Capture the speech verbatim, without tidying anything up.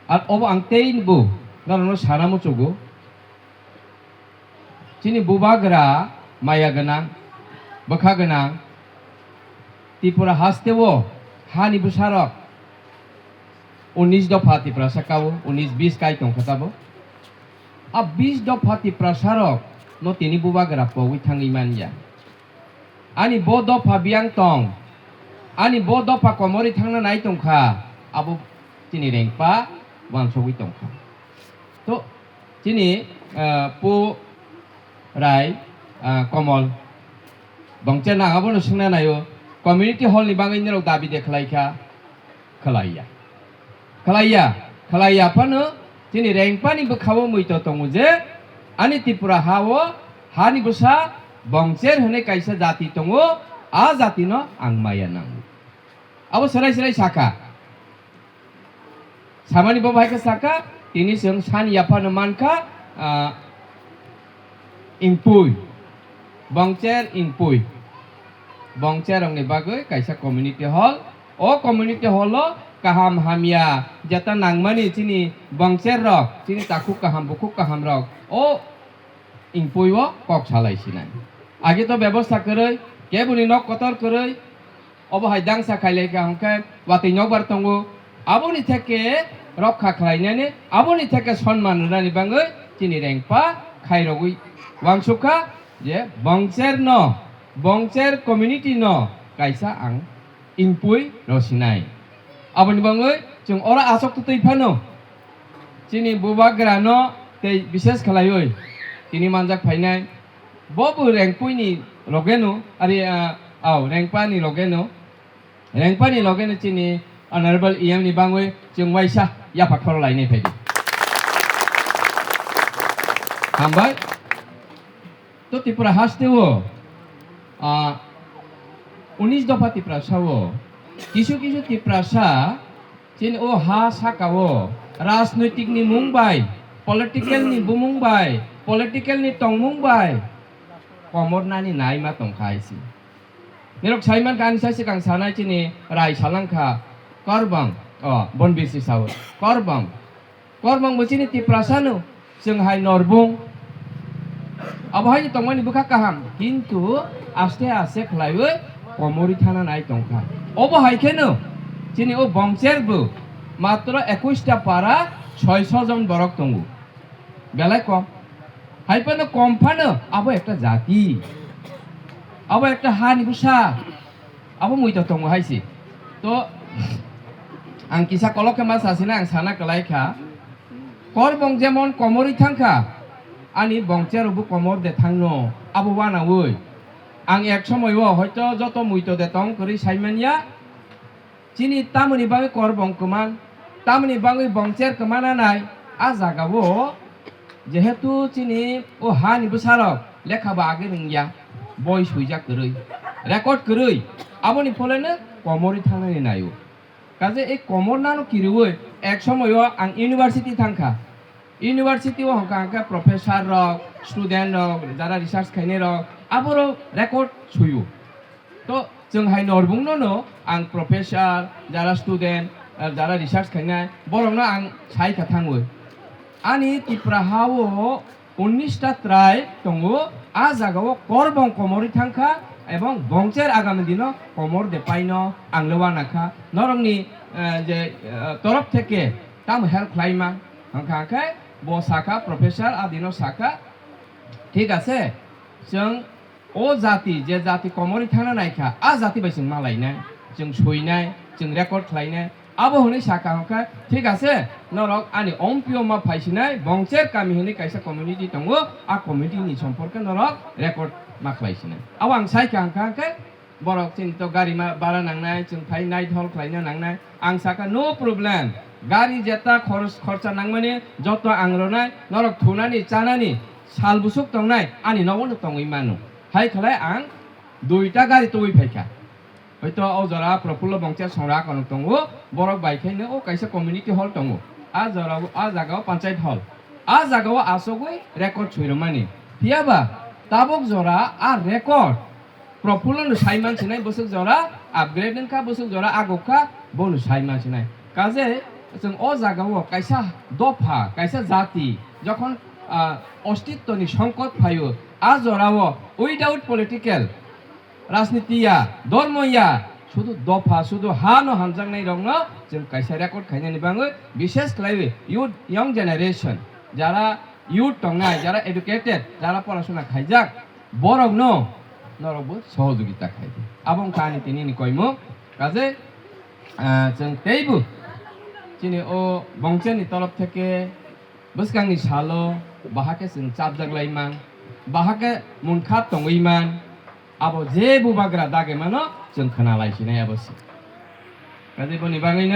Ar obo ang tei bo norokno sana muchugo. Chini bubagra maya gwnang, bwkha gwnang, Tripura hasteo hani bwsarok unis dopha Tiprasa kao, unis bis kai tongkha tabo. A bis dopha Tiprasa rok no tini bubagra pogwi thangwi manya. Ani bo dopha biyang tong, ani bo dopha komorwi thangna nai tongkha, abo chini rengpa wansogwi tongkha. To chini, ah, pu Rai, ah, Komol, bongcheno ang abono swngna naio, community hall ni bagwi norok dabi de khlaikha? Khlaiya. Khlaiya, khlaiya phano chini rengpani bwkhao muito tongo je ani Tripura hao hani bwsa Bongcher hwnwi kaisa jati tongo, a jatino ang maya nango. Abo serai serai sakha. Samani bo bai khe sakha, tini chwng sani yaphano mankha, ah, Ingpui, Bongcher Ingpui. Bongcher rokni bagwi kaisa community hall. O community hall o kaham hamya jeta nangmani chini Bongcher rok, chini takhuk kaham, bukhuk kaham rok o Ingpui o kok salai sinai. Age to bebosta kwrwi, keboni nok kotor kwrwi, obo hai dangsa khailai kha hwnkhe watwi nokbar tongo. Aboni theke rokha khlainani, aboni theke sonman rwnani bagwi chini rengpa khairogwi wansukha je Bongcher no, Bongcher community no kaisa ang Ingpui rw sinai. Aboni bagwi chwng oro aswk twtwi phano chini bubagrano tei bises khlaiwi tini manjak phainai. Bo bo Rengpuini logeno, ari, ah, au, Rengpani logeno, Rengpani logeno chini Honorable E M ni bagwi chwng waisa yapha khoro lainai phaidi. Hambai. To Tripura hasteo, ah, unis dopha Tiprasa o, kisu kisu Tiprasa chini o ha saka o rajnoitik ni mung bai, political ni bumung bai, political ni tongmung bai komor nani naima tongkha hai si. Nirok saiman kha ani sai swkang sanai chini Rai salangkha Korbong, o, Bonbisi sao, Korbong. Korbong bo chini Tiprasa no, chwng hai Norbung. Abo hai tongmani bwkha kaham, kintu aste aste khlaiwi komorwi thana nai tongkha. Obo hai kheno chini o Bongcher bo matro ekush ta para, soiso jon borok tongo. Belai kom. Hai phano kom phano abo ekta jati. Abo ekta hani bwsa. Abo muito tongo hai se. To, ang kisa kolok khe ma sasina ang sana kwlai kha. Korbong jemon komorwi thang kha, ani Bongcher bo komor de thangno, abo wanaui. Ang ek somoi o hoito joto muito de tong kwrwi sai manya. Chini tamoni bagwi Korbong kwman, tamoni bagwi Bongcher kwmana nai, a jaga o jehetu chini o hani bwsarok lekha bo age rwngya, boi swijak kwrwi, record kwrwi, aboni pholeno komorwi thangnani naio. Kaje ei komor nano kiriui ek somoio ang university thangkha. University o hwnkha hwnkhe professor rok, student rok, jara research khainai rok, aborok record suio. To chwng hai Norbung no no ang professor, jara student, eh, jara research khainai, borok no ang sai kha thangwi. Ani Tipra ha o unis ta trai tongo, a jaga o Korbong komorwi thang kha, ebong Bongcher agami dino komor de paino ang le wana kha. Norok ni, eh, je, eh, torof theke tamo help khlai ma, hwnkha khe bo sakha, professor a dino sakha, thik ase, chwng o jati, je jati komorwi thangna nai kha, a jati bai chwng malainai, chwng suinai, chwng record khlainai. Abo hwnwi sakha hwnkha, thik ase, norok ani ompio ma phaisinai, Bongcher kami hwnwi kaisa community tongo, a community ni somporke norok record ma khlaisinai. Abo ang sai kha hwnkha hwnkhe, borok chini to gari ma bara nangnai, chwng phai nai dhol khlaina nangnai. Ang sakha, "No problem. Gari jeta khoros-, khorcha nangmani joto ang ronai, norok thunani, chanani, sal busuk tongnai, ani nogo no tongwi mano." Hai khlai ang duita gari tubui phaikha. Hoito o jora Profullo Bongcher songra kono tongo, borok bai khe no o kaisa community hall tongo. A jora o, a jaga o panchayat hall. A jaga o asogwi record swi rwmani. Phiya ba tabuk jora a record Profullo no sai man sinai, bwswk jora upgrade wngkha, bwswk jora aguk kha, bono sai man sinai. Kaje Chwng o jagao kaisa dopha, kaisa jati jokhon, ah, ostitwni songkot phaio, a jorao without political rajniti ya, dormo ya, sudu dopha, sudu ha no hamjaknai rokno chwng kaisa record khainani bagwi, bishes khlaiwi youth, young generation, jara youth tongnai, jara educated, jara porasona khaijak, borokno norokbo sohojogita khai di. Abo wngkha ani tinini koimung. Kaje, ah, chwng teibo chini o bongchani torof theke bwskangni salo bahake chwng chapjak lai man, bahake munkha tongwi man, abo je bubagra dage mano chwng khna lai sinai abo se. Kaje boni bagwino